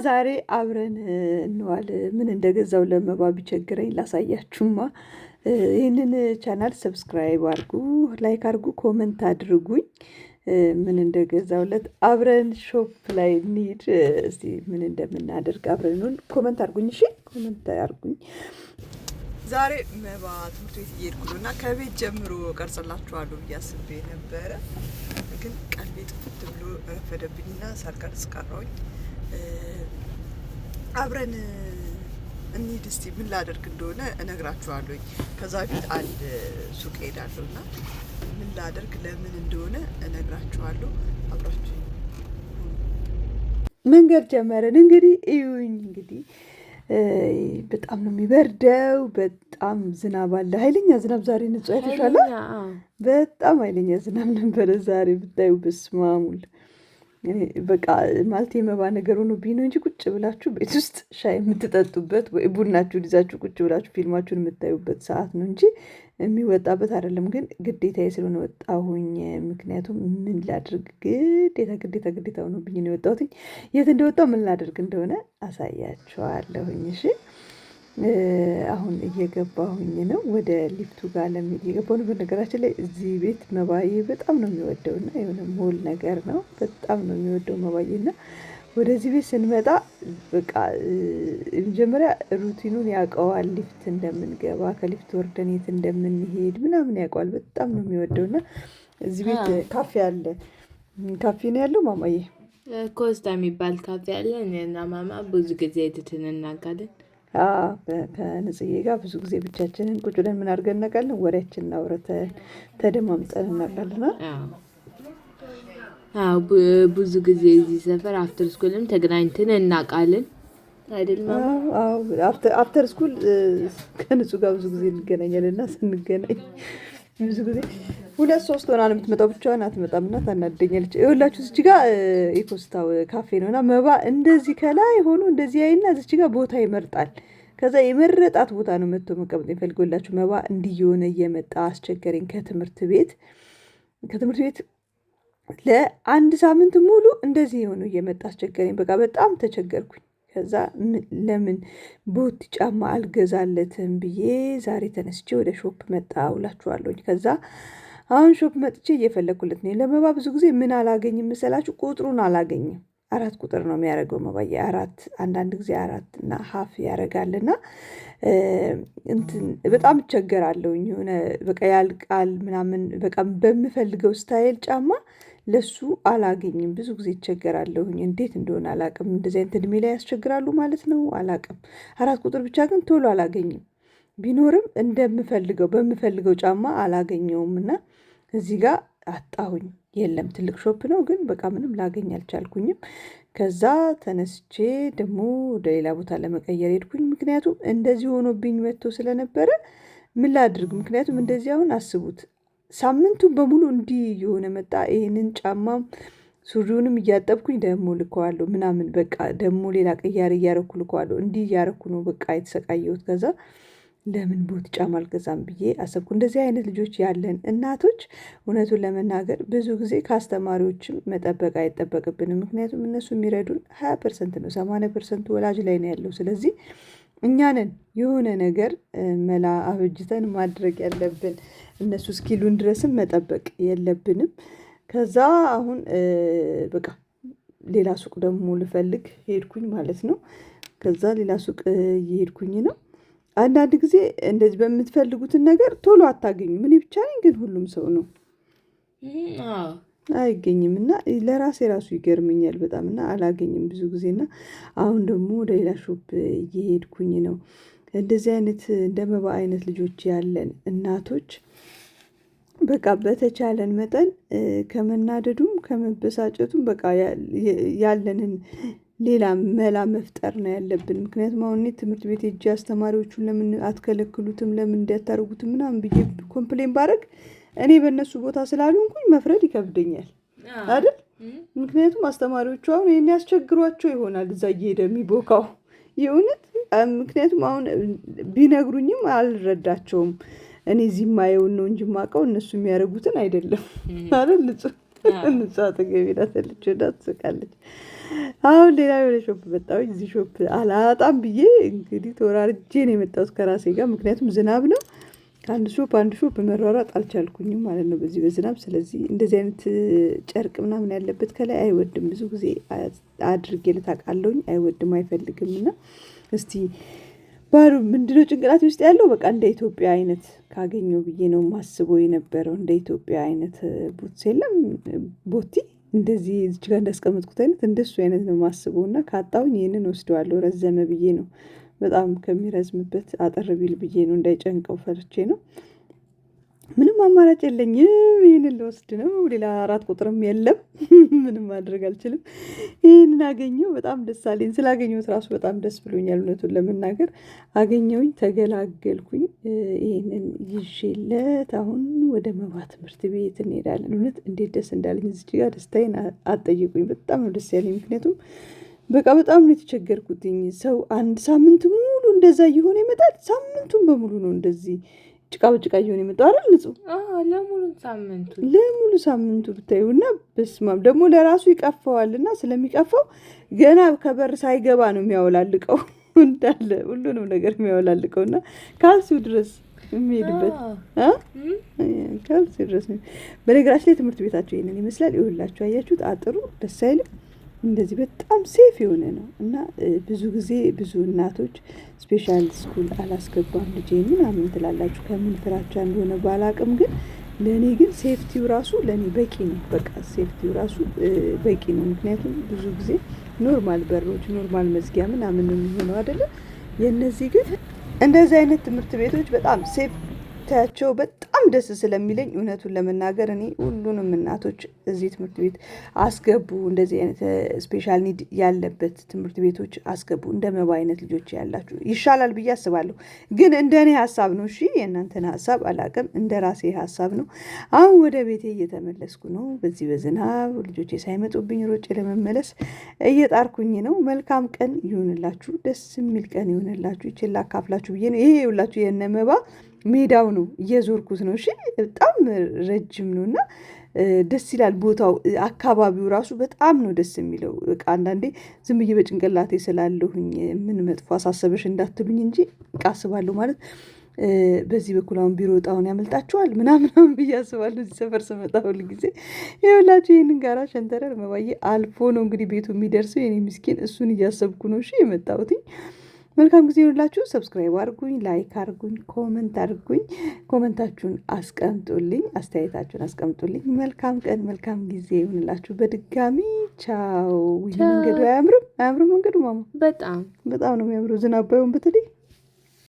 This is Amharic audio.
ዛሬ አብረን እንዋል። ምን እንደገዛው ለመባ ቢቸግረኝ ላሳያችሁማ። ይህንን channel subscribe አድርጉ፣ like አድርጉ፣ comment አድርጉኝ። ምን እንደገዛውለት አብረን shop ላይ እንሂድ። እስቲ ምን እንደምናደርግ አብረን comment አድርጉኝ። እሺ comment አድርጉኝ። ዛሬ መባ ትምህርት ቤት እየሄድኩ ነው እና ከቤት ጀምሮ ቀርጽላችኋለሁ ብዬ አስቤ ነበረ፣ ግን ቀልቤ ጥፍት ብሎ ረፈደብኝና ሳልቀርጽ ቀረሁኝ። አብረን እንሂድ እስቲ ምን ላደርግ እንደሆነ እነግራችኋለሁኝ። ከዛ በፊት አንድ ሱቅ እሄዳለሁ እና ምን ላደርግ ለምን እንደሆነ እነግራችኋለሁ። አብራችሁ መንገድ ጀመረን። እንግዲህ እዩኝ እንግዲህ በጣም ነው የሚበርደው። በጣም ዝናብ አለ፣ ኃይለኛ ዝናብ ዛሬ። ንጹህ አይተሻላ? በጣም ኃይለኛ ዝናብ ነበረ ዛሬ ብታዩ፣ በስመ አብ ወልድ። በቃ ማለት የመባ ነገር ሆኖብኝ ነው እንጂ ቁጭ ብላችሁ ቤት ውስጥ ሻይ የምትጠጡበት ወይ ቡናችሁን ይዛችሁ ቁጭ ብላችሁ ፊልማችሁን የምታዩበት ሰዓት ነው እንጂ የሚወጣበት አይደለም። ግን ግዴታዬ ስለሆነ ወጣሁኝ። ምክንያቱም ምን ላድርግ ግዴታ ግዴታ ግዴታ ሆኖብኝ ነው የወጣሁትኝ። የት እንደወጣሁ ምን ላድርግ እንደሆነ አሳያችኋለሁኝ። እሺ አሁን እየገባሁኝ ነው፣ ወደ ሊፍቱ ጋር ለመሄድ እየገባሁ ነው። በነገራችን ላይ እዚህ ቤት መባዬ በጣም ነው የሚወደው እና የሆነ ሞል ነገር ነው፣ በጣም ነው የሚወደው መባዬ። እና ወደዚህ ቤት ስንመጣ በቃ መጀመሪያ routine ኡን ያውቀዋል። ሊፍት እንደምንገባ ከሊፍት ወርደን የት እንደምንሄድ ምናምን ያውቀዋል። በጣም ነው የሚወደው እና እዚህ ቤት ካፌ አለ። ካፌ ነው ያለው ማማዬ፣ ኮስታ የሚባል ካፌ አለ። እኔና ማማ ብዙ ጊዜ ትትን እናውቃለን። ከንጽዬ ጋር ብዙ ጊዜ ብቻችንን ቁጭ ብለን ምን አድርገን እናውቃለን? ወሬያችንን አውርተን ተደማምጠን እናውቃለን። አዎ ብዙ ጊዜ እዚህ ሰፈር after school ም ተገናኝተን እናውቃለን አይደል? አዎ after school ከንጹህ ጋር ብዙ ጊዜ እንገናኛለን እና ስንገናኝ ብዙ ጊዜ ሁለት ሶስት ሆና ነው የምትመጣው፣ ብቻዋን አትመጣም እና ታናደኛለች። ይኸውላችሁ እዚች ጋር የኮስታው ካፌ ነው እና መባ እንደዚህ ከላይ ሆኖ እንደዚህ ያይና እዚች ጋር ቦታ ይመርጣል። ከዛ የመረጣት ቦታ ነው መጥቶ መቀመጥ የሚፈልገውላችሁ። መባ እንዲህ የሆነ እየመጣ አስቸገረኝ። ከትምህርት ቤት ለአንድ ሳምንት ሙሉ እንደዚህ የሆነ እየመጣ አስቸገረኝ። በቃ በጣም ተቸገርኩኝ። ከዛ ለምን ቦቲ ጫማ አልገዛለትም ብዬ ዛሬ ተነስቼ ወደ shop መጣ ውላችኋለሁኝ። ከዛ አሁን shop መጥቼ እየፈለግኩለት ነው። ለመባ ብዙ ጊዜ ምን አላገኝም መሰላችሁ? ቁጥሩን አላገኝም። 4 ቁጥር ነው የሚያደርገው መባዬ፣ 4፣ አንዳንድ ጊዜ 4.5 ያደርጋልና እንትን በጣም እቸገራለሁኝ። የሆነ በቃ ያልቃል ምናምን፣ በቃ በምፈልገው style ጫማ ለሱ አላገኝም። ብዙ ጊዜ እቸገራለሁኝ። እንዴት እንደሆነ አላቅም። እንደዚህ አይነት እድሜ ላይ ያስቸግራሉ ማለት ነው፣ አላቅም። 4 ቁጥር ብቻ ግን ቶሎ አላገኝም። ቢኖርም እንደምፈልገው በምፈልገው ጫማ አላገኘውም እና እዚህ ጋር አጣሁኝ። የለም፣ ትልቅ shop ነው ግን በቃ ምንም ላገኝ አልቻልኩኝም። ከዛ ተነስቼ ደግሞ ወደ ሌላ ቦታ ለመቀየር ሄድኩኝ። ምክንያቱም እንደዚህ ሆኖብኝ መጥቶ ስለነበረ ምን ላድርግ? ምክንያቱም እንደዚህ አሁን አስቡት፣ ሳምንቱን በሙሉ እንዲህ የሆነ መጣ። ይህንን ጫማም ሱሪውንም እያጠብኩኝ ደግሞ ልከዋለሁ ምናምን፣ በቃ ደግሞ ሌላ ቅያሬ እያረኩ ልከዋለሁ። እንዲህ እያረኩ ነው በቃ የተሰቃየሁት። ከዛ ለምን ቦት ጫማ አልገዛም ብዬ አሰብኩ። እንደዚህ አይነት ልጆች ያለን እናቶች እውነቱን ለመናገር ብዙ ጊዜ ከአስተማሪዎችም መጠበቅ አይጠበቅብንም። ምክንያቱም እነሱ የሚረዱን 20% ነው፣ 80% ኡ ወላጅ ላይ ነው ያለው። ስለዚህ እኛንን የሆነ ነገር መላ አበጅተን ማድረግ ያለብን፣ እነሱ እስኪሉን ድረስም መጠበቅ የለብንም። ከዛ አሁን በቃ ሌላ ሱቅ ደግሞ ልፈልግ ሄድኩኝ ማለት ነው። ከዛ ሌላ ሱቅ እየሄድኩኝ ነው። አንዳንድ ጊዜ እንደዚህ በምትፈልጉትን ነገር ቶሎ አታገኙም። እኔ ብቻ ነኝ ግን ሁሉም ሰው ነው አይገኝም። እና ለራሴ ራሱ ይገርመኛል በጣም እና አላገኝም ብዙ ጊዜ። እና አሁን ደግሞ ወደ ሌላ shop እየሄድኩኝ ነው። እንደዚህ አይነት እንደ መባ አይነት ልጆች ያለን እናቶች በቃ በተቻለን መጠን ከመናደዱም ከመበሳጨቱም በቃ ያለንን ሌላ መላ መፍጠር ነው ያለብን። ምክንያቱም አሁን እኔ ትምህርት ቤት ሄጄ አስተማሪዎቹን ለምን አትከለክሉትም፣ ለምን እንዲያታርጉትም ምናምን ብዬ complain ባረግ እኔ በእነሱ ቦታ ስላልሆንኩኝ መፍረድ ይከብደኛል አይደል? ምክንያቱም አስተማሪዎቹ አሁን ይሄን ያስቸግሯቸው ይሆናል እዛ እየሄደ የሚቦካው የእውነት። ምክንያቱም አሁን ቢነግሩኝም አልረዳቸውም። እኔ እዚህ የማየውን ነው እንጂ የማውቀው እነሱ የሚያደርጉትን አይደለም አይደል? ንጹህ ንጹህ አጠገቤ ናት ያለችው እና ትስቃለች። አሁን ሌላ የሆነ shop መጣሁኝ። እዚህ shop አላጣም ብዬ እንግዲህ ተወራርጄ ነው የመጣሁት ከራሴ ጋር፣ ምክንያቱም ዝናብ ነው። ከአንድ shop አንድ shop መሯሯጥ አልቻልኩኝም ማለት ነው በዚህ በዝናብ። ስለዚህ እንደዚህ አይነት ጨርቅ ምናምን ያለበት ከላይ አይወድም። ብዙ ጊዜ አድርጌለት አውቃለሁኝ። አይወድም፣ አይፈልግም። እና እስቲ ባሉ ምንድነው ጭንቅላቴ ውስጥ ያለው በቃ እንደ ኢትዮጵያ አይነት ካገኘው ብዬ ነው ማስበው የነበረው። እንደ ኢትዮጵያ አይነት boots የለም፣ ቦቲ እንደዚህ እዚች ጋር እንዳስቀመጥኩት አይነት እንደሱ አይነት ነው ማስበው። እና ካጣሁኝ ይህንን ወስደዋለሁ። ረዘመ ብዬ ነው፣ በጣም ከሚረዝምበት አጠር ቢል ብዬ ነው፣ እንዳይጨንቀው ፈርቼ ነው። ምንም አማራጭ የለኝም። ይህንን ልወስድ ነው። ሌላ 4 ቁጥርም የለም። ምንም ማድረግ አልችልም። ይህንን አገኘው፣ በጣም ደስ አለኝ። ስላገኘሁት ራሱ በጣም ደስ ብሎኛል። እውነቱን ለመናገር አገኘሁኝ፣ ተገላገልኩኝ። ይህንን ይዤለት አሁን ወደ መባ ትምህርት ቤት እንሄዳለን። እውነት እንዴት ደስ እንዳለኝ እዚች ጋር ደስታዬን አትጠይቁኝ። በጣም ነው ደስ ያለኝ። ምክንያቱም በቃ በጣም ነው የተቸገርኩትኝ። ሰው አንድ ሳምንት ሙሉ እንደዛ እየሆነ ይመጣል። ሳምንቱን በሙሉ ነው እንደዚህ ጭቃ በጭቃ እየሆነ የመጣው አይደል? ንጹህ። አዎ፣ ለሙሉ ሳምንቱ። ለሙሉ ሳምንቱ ብታዩና በስመ አብ ደግሞ ለራሱ ይቀፈዋልና ስለሚቀፈው ገና ከበር ሳይገባ ነው የሚያወላልቀው፣ እንዳለ ሁሉንም ነገር የሚያወላልቀውና ካልሲው ድረስ የሚሄድበት። አ? ካልሲው ድረስ ነው። በነገራችን ላይ ትምህርት ቤታቸው ይሄንን ይመስላል። ይኸውላችሁ አያችሁት? አጥሩ ደስ አይልም? እንደዚህ በጣም safe የሆነ ነው። እና ብዙ ጊዜ ብዙ እናቶች special school አላስገባም ልጄ ምናምን ትላላችሁ። ከምን ፍራቻ እንደሆነ ባላቅም ግን ለኔ ግን safety ው ራሱ ለኔ በቂ ነው። በቃ safety ው ራሱ በቂ ነው። ምክንያቱም ብዙ ጊዜ normal በሮች normal መዝጊያ ምናምን ነው የሚሆነው አይደለ? የነዚህ ግን እንደዚህ አይነት ትምህርት ቤቶች በጣም safety ያቸው በጣም ደስ ስለሚለኝ እውነቱን ለመናገር እኔ ሁሉንም እናቶች እዚህ ትምህርት ቤት አስገቡ፣ እንደዚህ አይነት special need ያለበት ትምህርት ቤቶች አስገቡ፣ እንደ መባ አይነት ልጆች ያላችሁ ይሻላል ብዬ አስባለሁ። ግን እንደኔ ሀሳብ ነው፣ እሺ የእናንተን ሀሳብ አላውቅም፣ እንደ ራሴ ሀሳብ ነው። አሁን ወደ ቤቴ እየተመለስኩ ነው። በዚህ በዝናብ ልጆቼ ሳይመጡብኝ ሮጬ ለመመለስ እየጣርኩኝ ነው። መልካም ቀን ይሁንላችሁ፣ ደስ የሚል ቀን ይሁንላችሁ። ይቺን ላካፍላችሁ ብዬ ነው። ይሄ ይኸውላችሁ የነመባ ሜዳው ነው፣ እየዞርኩት ነው። እሺ በጣም ረጅም ነውና ደስ ይላል ቦታው፣ አካባቢው ራሱ በጣም ነው ደስ የሚለው። በቃ አንዳንዴ ዝም ብዬ በጭንቅላቴ ስላለሁኝ ምን መጥፎ አሳሰበሽ እንዳትሉኝ እንጂ በቃ አስባለሁ ማለት በዚህ በኩል አሁን ቢሮ እጣውን ያመልጣችኋል ምናምን ብዬ አስባለሁ። እዚህ ሰፈር ስመጣ ሁል ጊዜ ይኸውላችሁ ይሄንን ጋራ ሸንተረር መባዬ አልፎ ነው እንግዲህ ቤቱ የሚደርሰው የኔ ምስኪን፣ እሱን እያሰብኩ ነው እሺ የመጣሁትኝ። መልካም ጊዜ ይሁንላችሁ። subscribe አድርጉኝ፣ like አድርጉኝ፣ comment አድርጉኝ፣ comment ኣችሁን አስቀምጡልኝ፣ አስተያየታችሁን አስቀምጡልኝ። መልካም ቀን መልካም ጊዜ ይሁንላችሁ። በድጋሚ ቻው። ይሄ መንገዱ አያምርም? አያምርም መንገዱ ማማ? በጣም በጣም ነው የሚያምረው። ዝናብ ባይሆን በተለይ